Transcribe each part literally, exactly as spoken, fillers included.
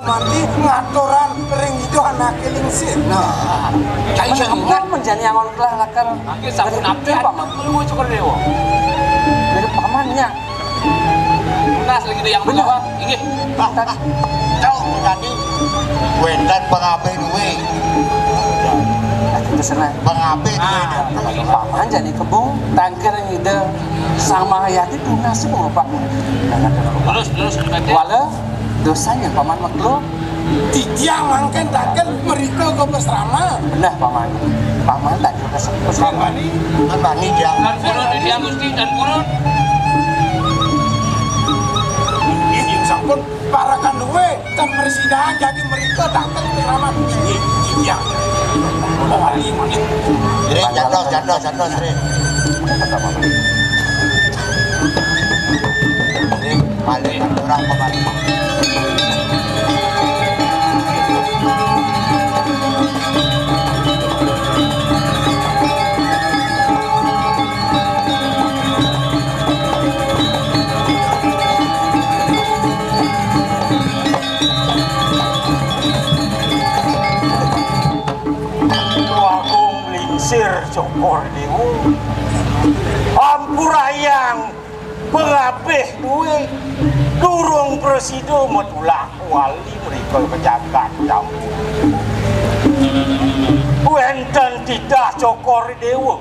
Mati ngaturang ring Ida Anaké Lingsir. Nah, cai. Menjani angon telah lakar. Mangkin sampun abdi, Paman. Perlu cukur dewa. Dari Paman nya. Tunas lagi yang bener. Inggih. Pak, Pak. Cau, tadi wénten pangabih duwé. Pangabih duwé. Paman jani kebo, tangkir Ida Sang Mahayadi tunas, Pak. Terus, terus, terus. Wala, dosanya Paman maklo. Titiang mangkin tangkir mrika ka pasraman. Bener, Paman. Paman tangkir ka pasraman. Bani, bani dia. Dan purun, dia Gusti, dan purun. Inggih, sampun. Parekan duwé, tan presidan, jagi mrika tangkir pasraman. Inggih, titiang. Bawa lima. Ring, jantos, jantos, jantos, ring. Ring, balik, orang pemati. Agung Lingsir Cokor Dewa. Ampurayang pangabih duwé, durung prasida matulak wali mrika ka jagat Campur. Wénten titah Cokor Dewa.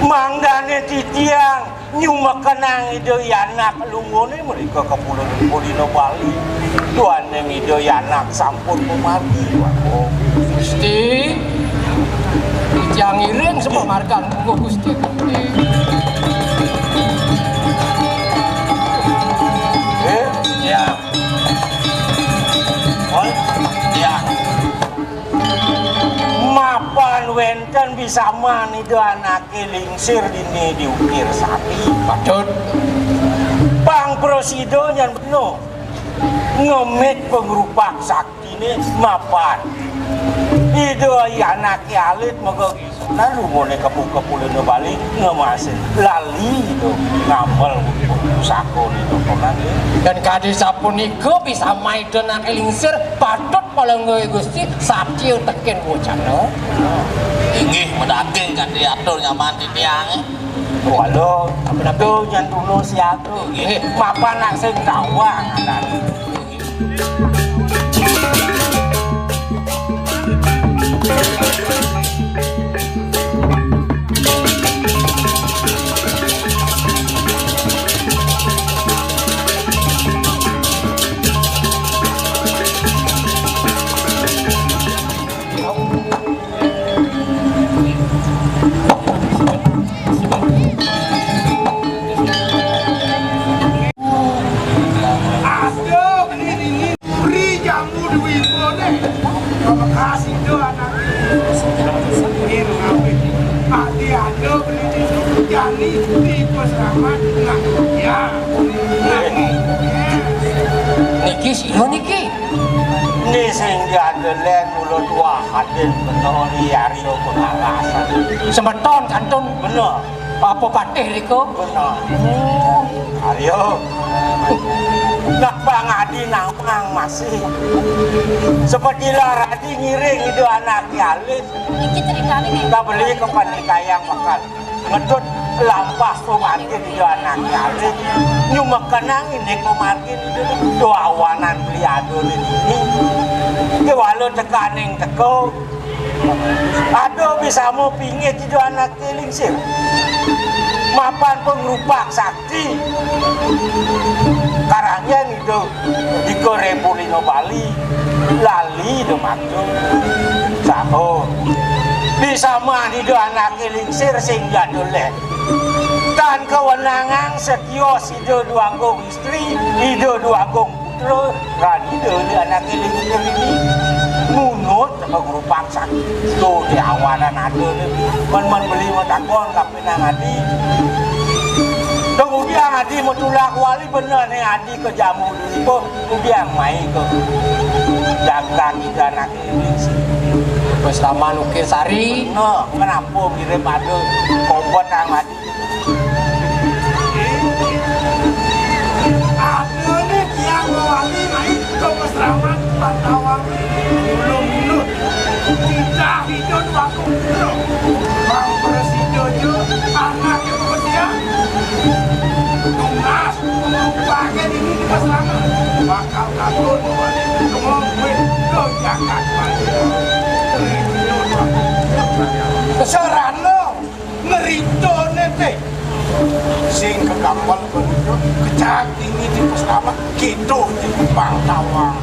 Mangdané titiang nyumekenang Ida Yanak lungané mrika ka Pulo Pulina Bali. Duaning Ida Yanak sampun mamargi, Wagung. Gusti, titiang ngiring sepamargan mungguh Gusti. Eh? Ya. Oh, ya. Mapan wénten bisaman Ida Anaké Lingsir dini diukir sami. Patut. Pang prasida nyan bena. Ngemit pangrupak saktiné mapan Ida Anaké alit mega. Lalu ngone kepu-kepu lena bali ngemasin lali itu ngambel pusaka itu konan ya. Dan kadi sapunika bisaman Ida Anaké Lingsir patut palengguh Gusti satya tekin wacana. Inggih, medaging kadi atur nyaman titiang. Waduh, betul yang tulus ya tuh. Inggih. Mapan nak sing gawang. Aduh, ini, ini. Pri jamu duwipune. Pamekasina anake. Ati ada beli di jani di peseraman. Nah, ya. Niki sira niki. Ni sing diandelek kula tuah hadin bener ri Arya Pengalasan. Semeton kantun. Bener. Apa patih rika? Bener. Oh. Arya. Nak Bang Adi nang masih. Seperti lah Radi ngiring ida anake alit. Iki ceritane kayak tak beli ke panikayang makan. Ngetut lampah pemati ida anake alit. Nyumekenang ini komargin itu doawanan beli ado ini. Dia walau tekaning teko. Ada bisa mau pingit ida anake lingsir. Mapan pengrupak sakti. Karangnya itu di Korepulino Bali. Lali do maksud. Sahur. Bisa mah ida anake lingsir sing jadul leh. Tan kewenangan sekios ida dua agung istri, ida dua agung putra, rani ida anake lingsir ini. Nunut sama guru paksa. Tuh di awanan ada ni. Men-men beli matakon kapining adi. Kemudian adi matulak wali bener ni adi ke jamu dulu. Kemudian mai ke jagat ida anake lingsir. Wis taman ukir sari. Nah, kenapa mirip ada kobot nang adi? Ada ni tiang wali mai ke peseraman. Sarana ngeritone te. Sing kegambel begitu, kejati ini di pesawat gitu di Bangkawang.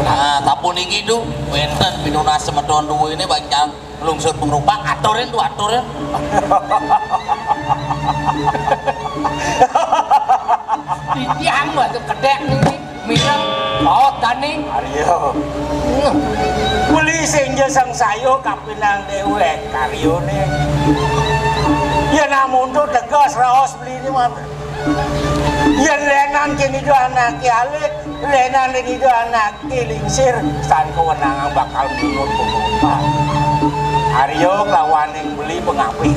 Nah, sapuniki tu, wenten pinunas semeton duwe ini bakal nglungsur pengrupak, aturin tu, aturin. Titiang batu kedek niki, mireng, paut tani. Arya. Beli sing ja sangsaya kapinang dewek karyane. Yen amonto tegas raos beli ini mah. Yen lenan kene do anake alit, lenan kene do anake lingsir, san kewenangan bakal munut pengrupak. Arya kelawaning beli pengabih.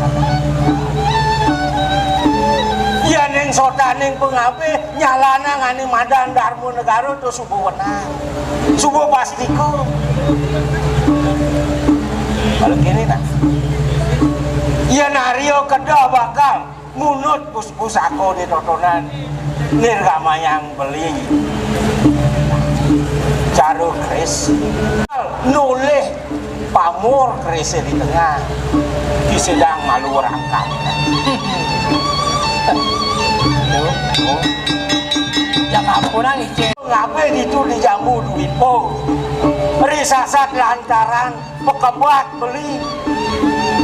Yen ing sotaning pengabih, nyalanang ane madan Darma Negara to suba wenang. Suba pastika. Kalau kene nah. Yen Arya kedah bakal munut pus-, pusaka di totonan nirgamayang beli. Cara keris. Nolih pamor kerise di tengah. Disedang malu rangkap. Jam ampun nang icen. Ngabe ditu di Jambu Dwipa? Risasat lantaran pekebat beli.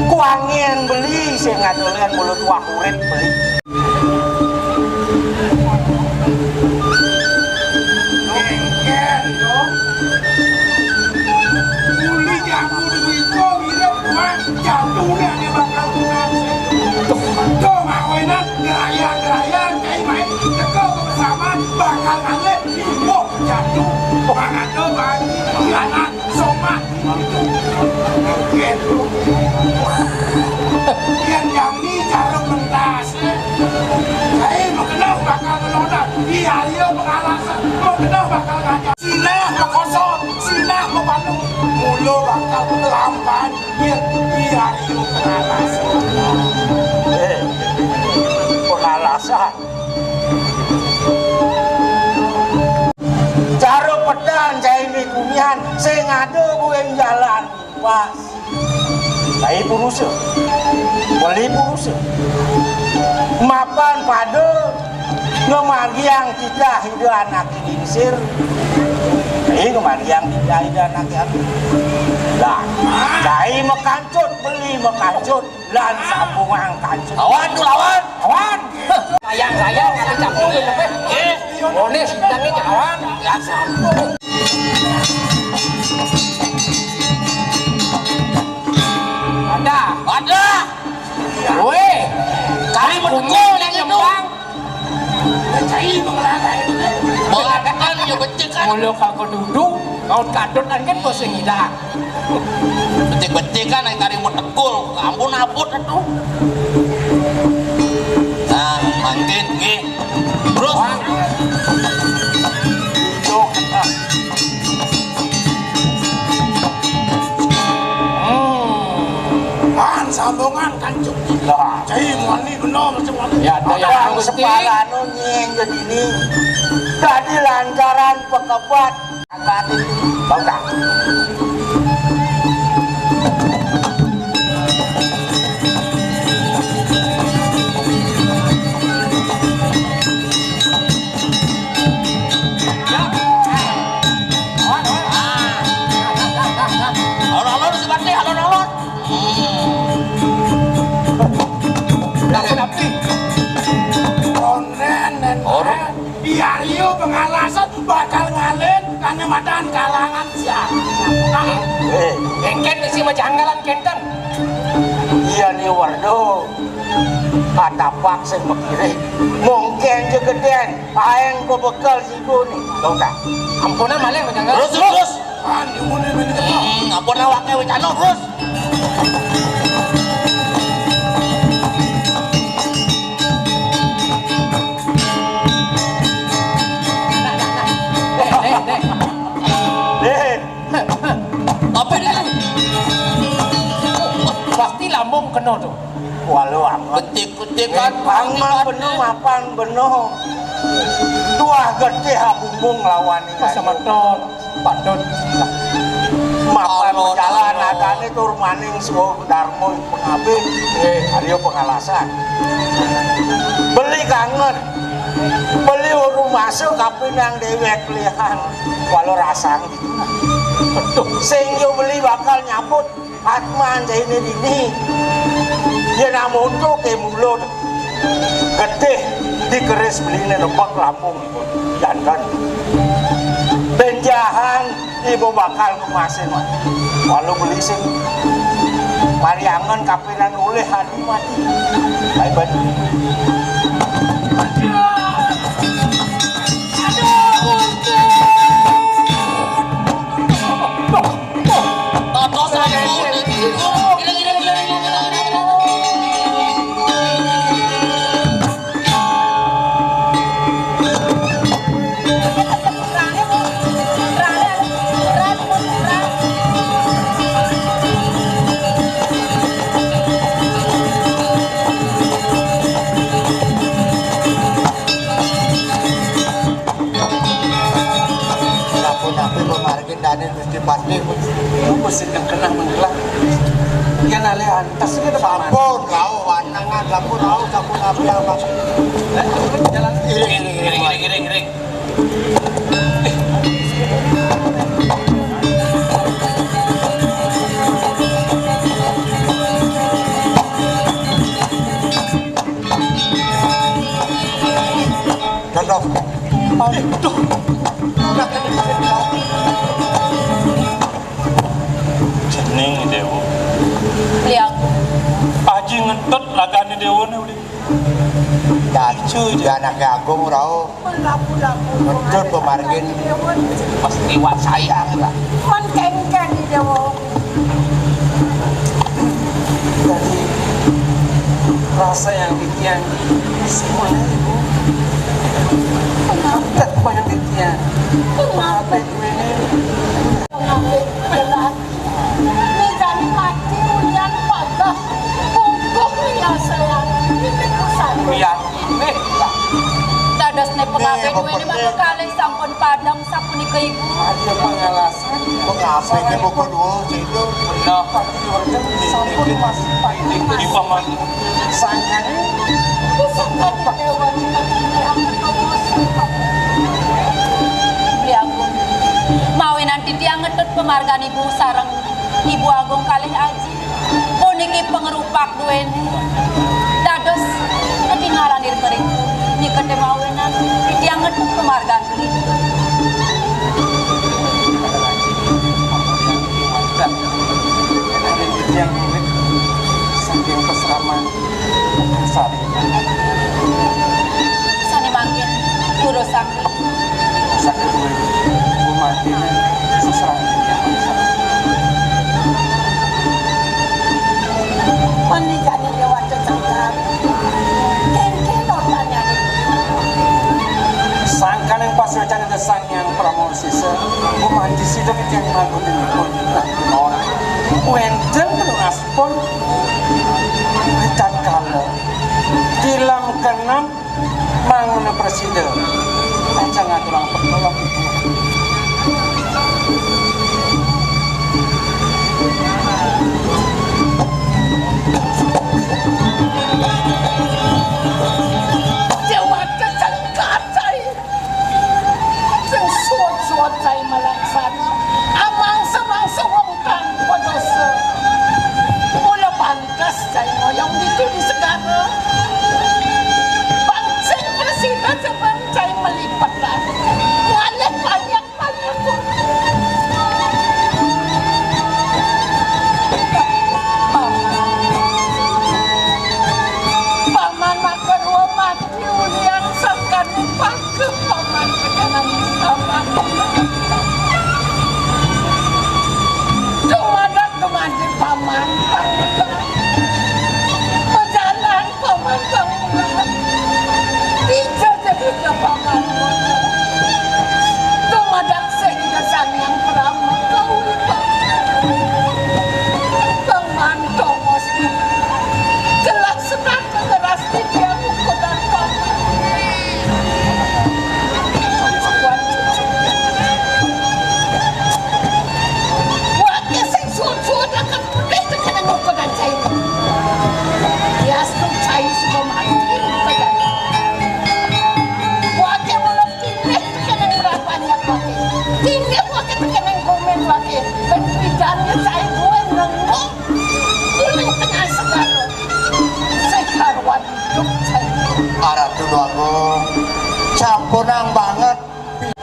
Kuangen beli sing ngadolen mulut wah urip beli. Engken, dong. Uli Jambu Dwipa mirip kuang jatune ane bakal tunas. Tuh, mawenan gerayang-gerayang, kai main teko kebersamaan bakal ngalih ibuh jatuh. Mangan do bagi, iyanan, somat, gitu. Gitu. Yen jam ni cara mentas, eh. Kai makeneh bakal ngelontar. Iya, iya, pengalasan. Makeneh bakal ngajak. Sinah makoso, sinah mabanu. Mula bakal kelampan. Yen iya, iya, pengalasan. Eh, pengalasan. Cara pedan cai mikumian sing ada buin jalan pas. Cai purusa. Beli purusa. Mapan pada ngamargiang titah ida anak lingsir. Cai ngamargiang titah ida anak anu. Lah, cai makancut, beli makancut. Lan sambungan kancing. Lawan tu lawan. Lawan. Sayang-sayang, ada campur lebih. Eh, Monis, kita ni lawan. Ya sambung. Ada. Ada. Weh. Kali menegul yang itu. Cai mengelakkan. Mengelakkan, ya, becek kan. Mula kagak duduk, kau kadut angin, pusing hilang. Becik-becik kan, ai kari metegul, ampun abot atuh. Nah, mangkin nggih. Terus. Hmm. Kan sambungan kan cuk. Lah. Cai muani bener macam mana? Ya, ada yang Bang Gusti. Separano nyeng jadi ni. Tadi lantaran pekebat. Alon-alon, si Bakti, alon-alon. Hmm. Tapi, tapi. Onen, nen. Iya, iya, pengalasan bakal ngalin, kane madan kalangan siap. Eh, engken isi majanggalan kenten. Iya, ni Wardo. Katapak sing makire. Mungkin je geden, aeng bebekel siku ni. Tahu tak? Ampunan maling majanggalan. Terus, terus, terus. Hmm, ampun awake wis anu, terus. Deh, deh, deh. Deh. Apa ini? Pasti lambung kena tu. Walau amat. Betik-betik kan. Pang mang beno, mapan beno. Tuah getih abumbung lawan. Pasameton, patut. Mapan jalan adané tur maning swa darma pangabih. Arya pangalasan. Beli kangen. Beli rumasa kapinang déwék lihan. Walau rasang gitu. Betul. Sing yo beli bakal nyambut Atman jainé dini. Yén amonto ké mula getih dikeris beliné rebek lambung janten. Benjahan ibu bakal kemasin, Wan. Walau beli sing pariangan kapinan oleh hati mati. Baik, baik. Sapunapi pamargin dané Gusti Patih? Apa sing kena mengkelak? Yén alih antes kita paman. Sampun, rauh wanangan, sampun rauh, sapunapi apa? Jalan. Iring, iring, iring. Iring, iring, iring. Cocok. Aduh. Jeneng Déwa. Liang. Aji ngentut ragané Déwané uling. Dadi anaké agung rauh. Ngentut pamargin. Pas liwat sayang lah. Mén kéngkén Déwa. Dadi rasa yang titiang semuanya ibu. Kentet banget titiang. Kenapa? Mejani mati ulian pagah. Bungkuh liya sayang. Ini pusat. Ulian ini. Dadosné pangabih duéné mangga kalih sampun padhang sapunika ibu. Ada pangalasan. Pangabih ibu kedua itu. Benar. Pati wonten sampun masih pati. Ibu paman. Sangkane. Pusat tadi dewa. Beli agung. Mawinan titiang ngetut pamargan ibu sareng Ibu Agung kalih Aji. Puniki pangrupak duéné. Dados ketinggalan ring mriku. Niketé mawinan titiang ngetut pamargan beli. Saking pesraman. Sari. Sané mangkin, durus sami. Sakit gue, gue mati nih, seserah. Menikah di Dewa Cecangkar. Kengkeng notanya nih. Sangkan yang pas rencana desang yang Pramono Sisa, gue mati sih tapi yang ngaku di pun. Wenten penuh aspon. Cakala. Tilam keenam, manguna prasida. Aja ngaturang pertolongan. Dewa kecengkacai. Sing suwut-suwut cai malaksana. Amangsa-mangsa wong tanpa dosa. Mula pantes cai ngoyong ditu di segara. Pancing prasida jebeng cai melipetan. Ngalih banyak Kunang banget.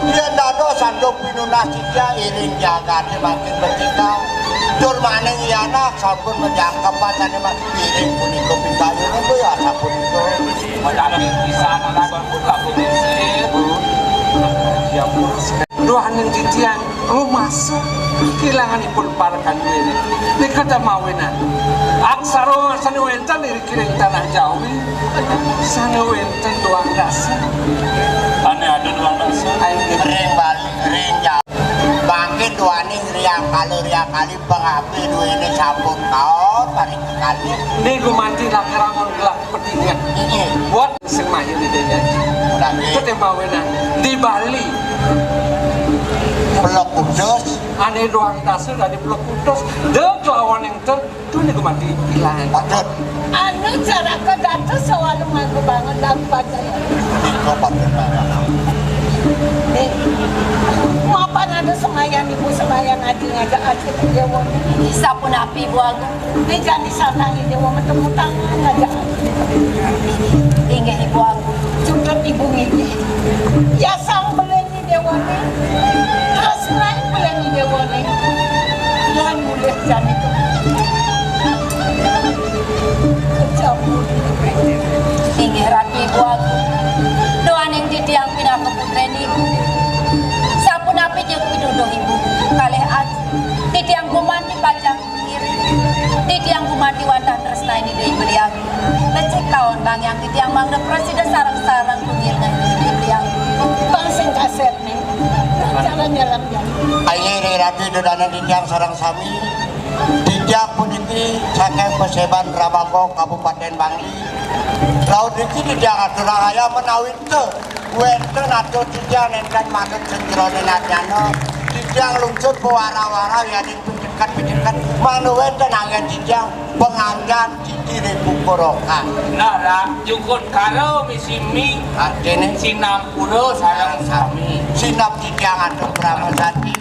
Yén dados antuk pinunas titiang, iring jagaté makin becikal. Tur maning anak sampun majangkepan sané makin iring punika pingkayunan, ya sapunika. Madapi pisan, anak sampun laku misir. Duaning titiang rumasa kilanganipun parekan duéné. Nika tah mawinan aksara sané wénten ring tanah Jawi, sané wénten doang dasa. Ané ada doang dasa. Ring Bali, ring Jawi. Mangkin duaning riangkala riangkali pangabdi duéné sampun kaon paring kekalih. Ning gumanti lakar angon gelah pedinget. Inggih. Buat sing mahir di dunia. Lagi. Itu teh mawinan di Bali. Pelok Kudus. Ané doang dasa dari Pelok Kudus. Dek lawan yang ter Tuh niku mati ilang. Patut. Anu cara ke dados sawalung aku bangun dan pacar. Iko patut banget. Eh, mapan ada semayan ibu semayan aji ngajak aji dewa. Sapunapi ibu aku. Ini jadi sanang ini dewa ketemu tangan ngajak. Inggih ibu aku. Cundut ibu ini. Ya sang belen Déwané. Tresnané belen Déwané. Lan mulih jani kecampur. Inggih Ratu Ibu Agung. Duaning titiang pinaka putrén Ibu. Sapunapi jeg pituduh Ibu kalih aji. Titiang gumanti pacang Titiang gumanti wantah tresnaning Ida Hyang Widhi Wasa. Becik kaon banggiang titiang mangda prasida sareng-sareng tunggil ngayu Ida Hyang Widhi Wasa. Bang sing kasép nih. Jalan-jalan ya. Aye ri ratu ida dané titiang sareng sami. Titiang puniki saking Paseban Rambako Kabupaten Bangli. Laut niki titiang aturang ayam menawi ente wénten atur titiang nénten manut sing jroning adnyana. Titiang lungsur pewara-wara yaning piceket-piceket mangda wénten anggén titiang panganggén titi ring pungkurakan. Nah, lah, jukut karo misi mi. Artiné? Sinampura sareng sami. Sinep titiang atur Brahma Sati.